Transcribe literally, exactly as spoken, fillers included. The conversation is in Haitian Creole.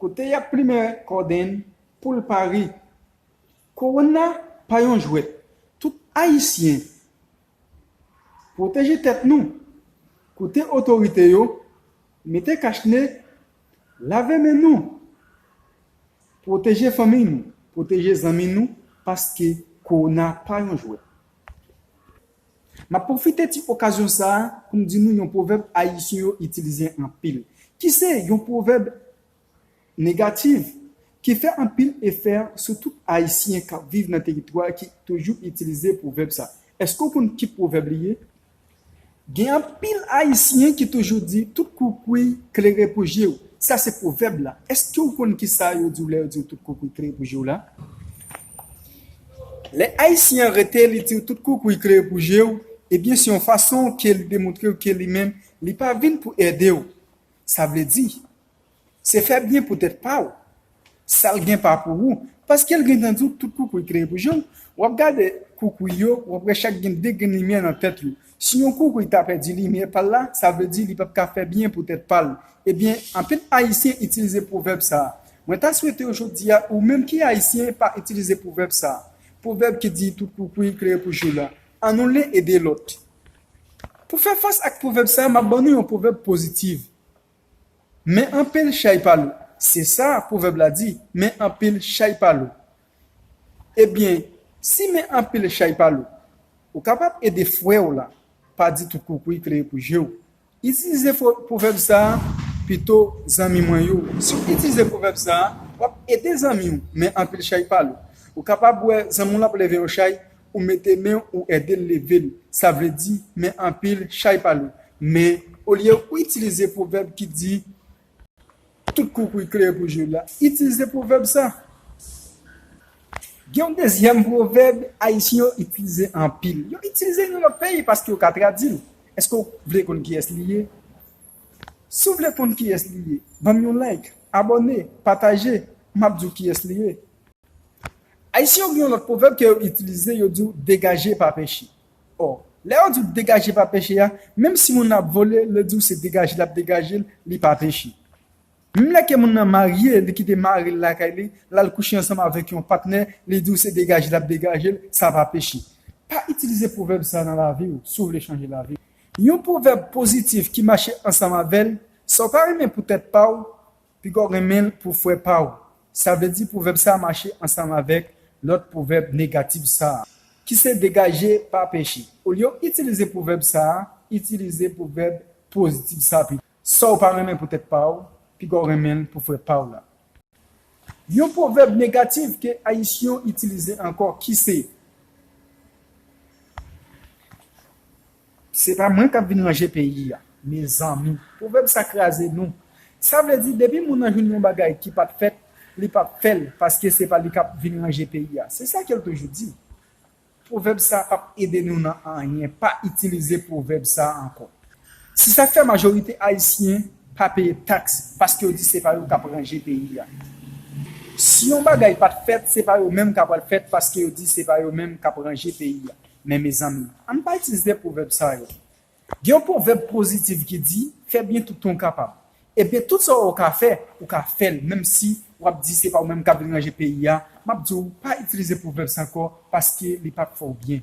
Kote y ap plimen kòdenn pou l pa ri. Kowona pa yon jwèt. Tout Ayisyen, pwoteje tèt nou. Koute otorite yo, mete kachne, lave men nou. Pwoteje fanmi nou, pwoteje zanmi nou, paske kowona pa yon jwèt. M ap pwofite ti okazyon sa a pou m di nou yon pwovèb ayisyen yo itilize anpil, ki se yon pwovèb negatif ki fè anpil efè sou tout Ayisyen k ap viv nan teritwa ki toujou itilize pwovèb sa. Èske w konn ki pwovèb li ye? Gen anpil Ayisyen ki toujou di, "Tout koukouy klere pou je w." Sa se pwovèb la. Èske w konn ki sa yo di w lè yo di w, "Tout koukouy klere pou je w" la? Lè Ayisyen an rete, li di w, "Tout koukouy klere pou je w," ebyen, se yon fason ke li demontre w ke li menm, li pa vin pou ede w. Sa vle di, se fè byen pou tèt pa w. Sa l gen pa pou ou, paske l gentan di w tout koukouy klere pou je w. W ap gade koukouy yo, w ap wè chak gen de grenn limyè nan tèt yo. Si yon koukouy ta pèdi limyè pa l la, sa vle di li p ap ka fè byen pou tèt pa l. Ebyen, anpil Ayisyen itilize pwovèb sa a. Mwen ta swete w jodi a, ou menm ki Ayisyen, pa itilize pwovèb sa a. Pwovèb ki di tout koukouy klere pou je w la. Annou len ede lòt. Pou fè fas ak pwovèb sa a, m ap ban nou yon pwovèb pozitif. Men anpil chay pa lou. Se sa pwovèb la di, men anpil chay pa lou. Ebyen, si men anpil chay pa lou, ou kapab ede frè w la, pa di tout koukouy klere pou je w. Itilize fo- pwovèb sa a pito, zanmi mwen yo. Si w itilize pwovèb sa a, w ap ede zanmi w, men anpil chay pa lou. Ou kapab wè zanmi w l ap leve yon chay, ou mete men w, ou ede l leve l. Sa vle di, men anpil chay pa lou. Men, olye ou itilize pwovèb ki di, tout koukouy klere pou je w la, itilize pwovèb sa. Gen yon dezyèm pwovèb ayisyen yo itilize anpil. Yo itilize nan lòt peyi paske yo ka tradui l. Èske w vle konn kiyès li ye? Si w vle konn kiyès li ye, ban m yon like, abòne, pataje, m ap di w kiyès li ye. Ayisyen yo gen yon lòt pwovèb ke yo itilize, yo di w, "Degaje pa peche." Ò, lè yo di w, "Degaje pa peche" a, menm si moun nan ap vole, lè yo di w se degaje l ap degaje l, li pa peche. Menm lè ke moun nan marye, li kite mari l lakay li, l al kouche ansanm avèk yon patnè, li di w se degaje l ap degaje l, sa pa peche. Pa itilize pwovèb sa nan lavi w, si w vle chanje lavi w. Yon pwovèb pozitif ki mache ansanm avè l, sa w pa renmen pou tèt pa w, piga w renmen l pou frè pa w. Sa vle di pwovèb sa a mache ansanm avèk lòt pwovèb negatif sa a, ki se degaje pa peche. Olye w itilize pwovèb sa a, itilize pwovèb pozitif sa a pito. Sa w pa renmen pou tèt pa w, piga w renmen l pou frè pa w la. Yon pwovèb negatif ke Ayisyen yo itilize ankò, ki se, "Se pa mwen k ap vin ranje peyi a, mezanmi." Pwovèb sa kraze nou. Sa vle di, depi moun nan jwenn yon bagay ki pa t fèt, li p ap fè l, paske se pa li k ap vin ranje peyi a. Se sa ke l toujou di. Pwovèb sa p ap ede nou nan anyen. Pa itilize pwovèb sa ankò. Se sa k fè majorite Ayisyen pa peye taks, paske yo di se pa yo k ap ranje peyi a. Si yon bagay pa t fèt, se pa yo menm k ap al fèt, paske yo di se pa yo menm k ap ranje peyi a. Men mezanmi, ann pa itilize pwovèb sa yo. Gen yon pwovèb pozitif ki di, "Fè byen toutan w kapab." Ebyen, tout sa w ka fè, ou ka fè l, menm si w ap di se pa ou menm k ap vin ranje peyi a. M ap di w, pa itilize pwovèb sa ankò, paske li p ap fè w byen.